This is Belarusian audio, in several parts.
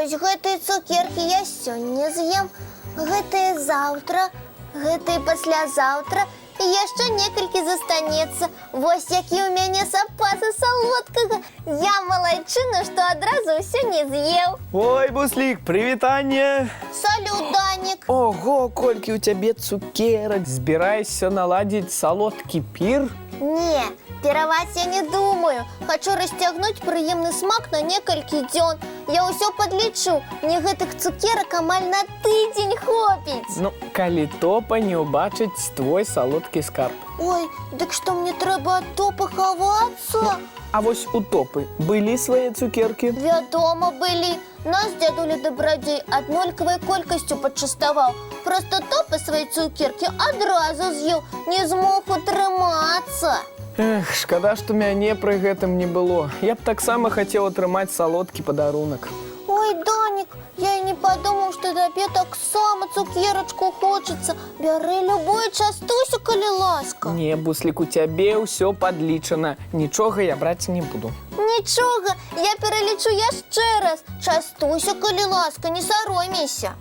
Вось гэтыя цукеркі я сёння з'ем, гэтыя заўтра, гэтыя паслязаўтра і яшчэ некалькі застанецца. Вось які ў мяне запасы салодкага. Я малайчына, што адразу ўсё не з'еў. Ой, Буслік, прывітанне! Салют, Данік. Ого, колькі ў цябе цукерак! Збіраешся наладзіць салодкі пір? Не, піраваць я не думаю. Хачу расцягнуць прыемны смак на некалькі дзён. Я ўсё падлічу. Мне гэтых цукерак амаль на тыдзень хопіць. Ну, калі Топа не ўбачыць твой салодкі скарб. Ой, дык што мне трэба ад Топы хавацца? А вось у Топы былі свае цукеркі? Вядома, былі. Нас дзядуля Дабрадзей аднолькавай колькасцю пачаставаў. Проста Топа свае цукеркі адразу з'еў, не змог утрымацца. Эх, шкада, што мяне пры гэтым не было. Я б таксама хацеў атрымаць салодкі падарунак. Ой, Данік, я і не падумаў, што табе таксама цукерачку хочацца. Бяры любую, частуйся, калі ласка. Не, Буслік, у цябе ўсё падлічана. Нічога я браць не буду. Нічога, я пералічу яшчэ раз. Частуйся, калі ласка, не саромейся.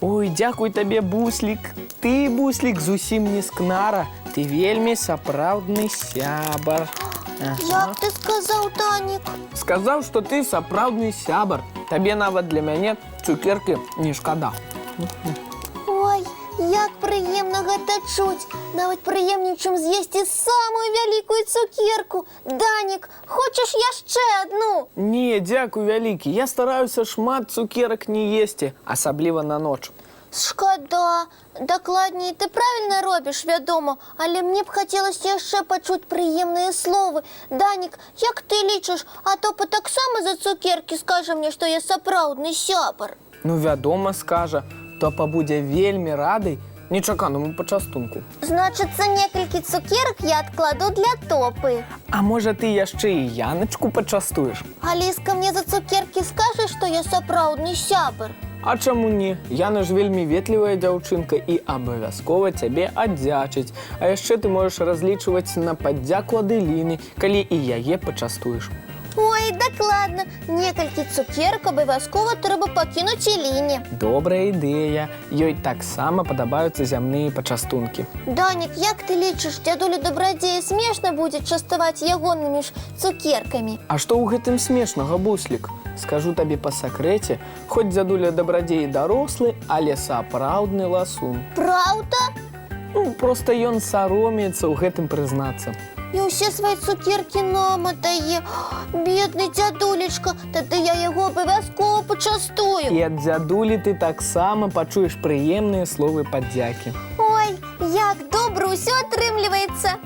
Ой, дзякуй табе, Буслік. Ты, Буслік, зусім не скнара. Ты вельмі сапраўдны сябар. Ага. Як ты сказаў, Данік? Сказаў, што ты сапраўдны сябар. Табе нават для мяне цукеркі не шкада. Ой, як прыемна гэта чуць. Нават прыемней, чым з'есці самую вялікую цукерку. Данік, хочаш яшчэ адну? Не, дзякуй вялікі. Я стараюся шмат цукерак не есці, асабліва на ноч. Шкада. Дакладней, ты правільна робіш, вядома, але мне б хацелася яшчэ пачуць прыемныя словы. Данік, як ты лічыш, а Топа таксама за цукеркі скажа мне, што я сапраўдны сябар? Ну, вядома, скажа, Топа будзе вельмі рады нечаканаму пачастунку. Значыцца, некалькі цукерак я адкладу для Топы. А можа, ты яшчэ і Яначку пачастуеш? Аліска мне за цукеркі скажа, што я сапраўдны сябар? А чаму не? Яна ж вельмі ветлівая дзяўчынка і абавязкова цябе аддзячыць. А яшчэ ты можаш разлічваць на падзяку ад Эліны, калі і яе пачастуеш. Ой, дакладна, некалькі цукерак абавязкова трэба пакінуць Эліне. Добрая ідэя. Ёй таксама падабаюцца зямныя пачастункі. Данік, як ты лічыш, дзядулю Дабрадзея смешна будзе частаваць ягонымі ж цукеркамі? А што ў гэтым смешнага, Буслік? Скажу табе па сакрэце, хоць дзядуля Дабрадзей і дарослы, але сапраўдны ласун. Праўда? Ну, проста ён саромеецца ў гэтым прызнацца. І ўсе свае цукеркі нам аддае. Бедны дзядулечка, тады я яго абавязкова пачастую. І ад дзядулі ты таксама пачуеш прыемныя словы падзякі. Ой, як добра ўсё атрымліваецца.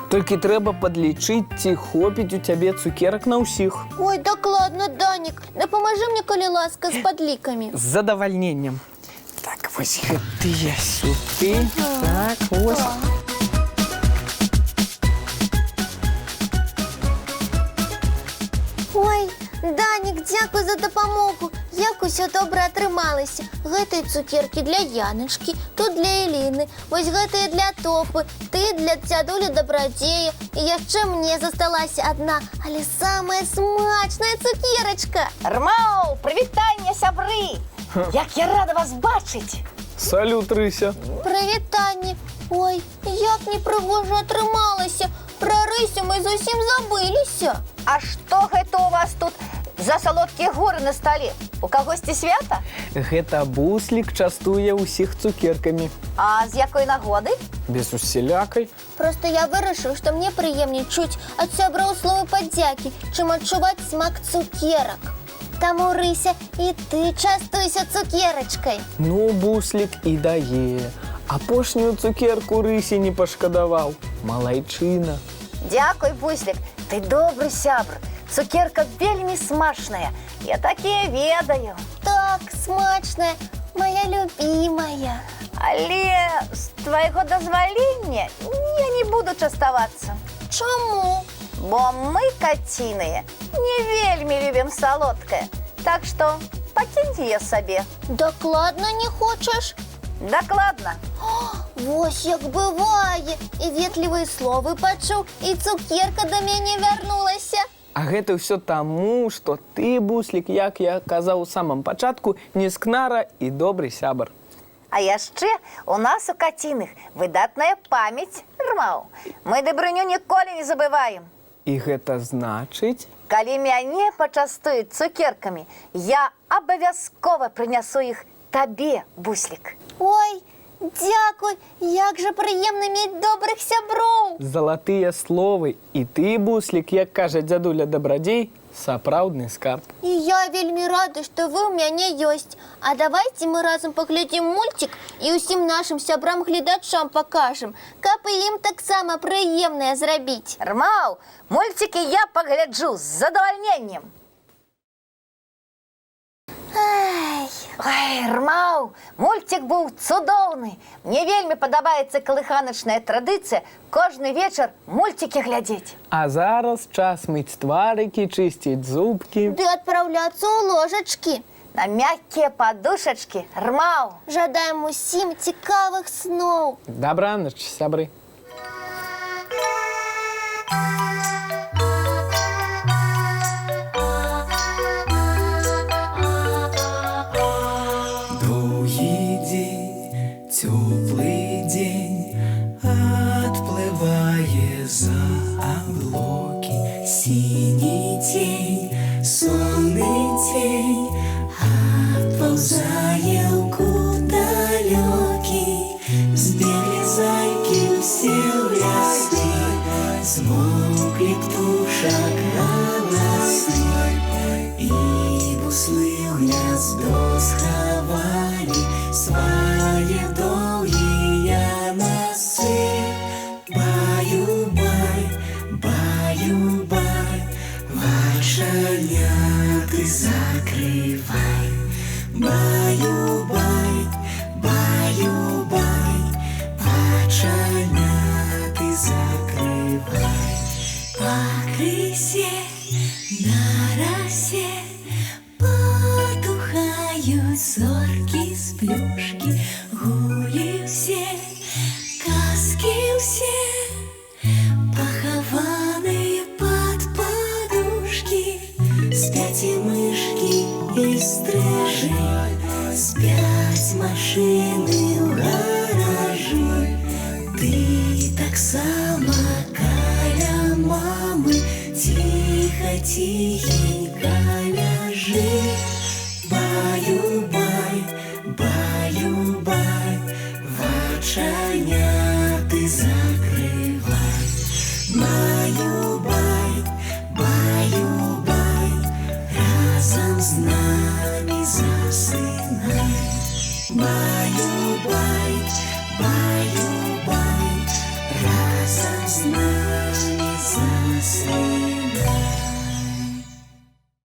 Толькі трэба падлічыць, ці хопіць у цябе цукерак на ўсіх. Ой, дакладна, Данік, дапамажы мне, калі ласка, з падлікамі. З задавальненнем. Так, вось гэтыя сюды. Так, вось. Ой, Данік, дзякуй за дапамогу. Як усё добра атрымалася. Гэтыя цукеркі для Яначкі, тут для Эліны, вось гэтыя для Топы, ты для дзядулі Дабрадзея. І яшчэ мне засталася адна, але самая смачная цукерачка. Рмау, прывітанне, сябры! Як я рада вас бачыць! Салют, Рыся. Прывітанне. Ой, як непрыгожа атрымалася. Пра Рысю мы зусім забыліся. А што гэта у вас тут за салодкія горы на стале? У кагосьці свята? Гэта Буслік частуе ўсіх цукеркамі. А з якой нагоды? Без усялякай. Проста я вырашыў, што мне прыемней чуць ад сяброў словы падзякі, чым адчуваць смак цукерак. Таму, Рыся, і ты частуйся цукерачкай. Ну, Буслік і дае. Апошнюю цукерку Рысі не пашкадаваў. Малайчына. Дзякуй, Буслік, ты добры сябр. Цукерка вельмі смачная. Я такія ведаю. Так смачная, моя любімая. Але з твайго дазвалення я не буду частавацца. Чаму? Бо мы, каціныя, не вельмі любім салодкае. Так што пакінь яе сабе. Дакладна не хочаш? Дакладна. Вось як бывае, і ветлівыя словы пачуў, і цукерка да мяне вярнулася. А гэта ўсё таму, што ты, Буслік, як я казаў у самым пачатку, не скнара і добры сябар. А яшчэ у нас у каціных выдатная памяць, Рмаў. Мы дабрыню ніколі не забываем. І гэта значыць, Калі мяне пачастуюць цукеркамі, я абавязкова прынясу іх табе, Буслік. Ой, дзякуй, як жа прыемна мець добрых сяброў. Залатыя словы. І ты, Буслік, як кажа дзядуля Дабрадзей, сапраўдны скарб. І я вельмі рада, што вы ў мяне ёсць. А давайте мы разам паглядзім мульцік і ўсім нашым сябрам-гледачам пакажам, каб і ім таксама прыемнае зрабіць. Рмаў, мульцікі я пагляджу з задавальненнем. Ай, Ой, Рмаў, мульцік быў цудоўны. Мне вельмі падабаецца калыханачная традыцыя кожны вечар мульцікі глядзець. А зараз час мыць тварыкі, чысціць зубкі. ды адпраўляцца ў ложачкі. На мяккія падушачкі, Рмаў. Жадаем усім цікавых сноў. Дабранач, сябры. Доўгі дзень, цёплы дзень адплывае за аблокі. Сіні цень, сонны цень адпаўзае ў кут далёкі. Збеглі зайкі ўсе ў лясы, змоўклі птушак галасы. І буслы ў гняздо схавалі свае доўгія насы. Баю-бай, баю-бай, вачаняты закрывай. Баю-бай, баю-бай, вачаняты закрывай. Пакрысе на расе потухаюць зоркі сплюшкі, гулі ўсе, казкі ўсе, пахаваныя пад падушкі, спяць і мышкі і стрыжы, спяць машыны ў гаражы. Ты таксама каля мамы ціха, ціхенька ляжы. Баю-бай, баю-бай, вачаняты закрывай. Баю-бай, баю-бай, разам з намі засынай. Баю-бай, баю-бай.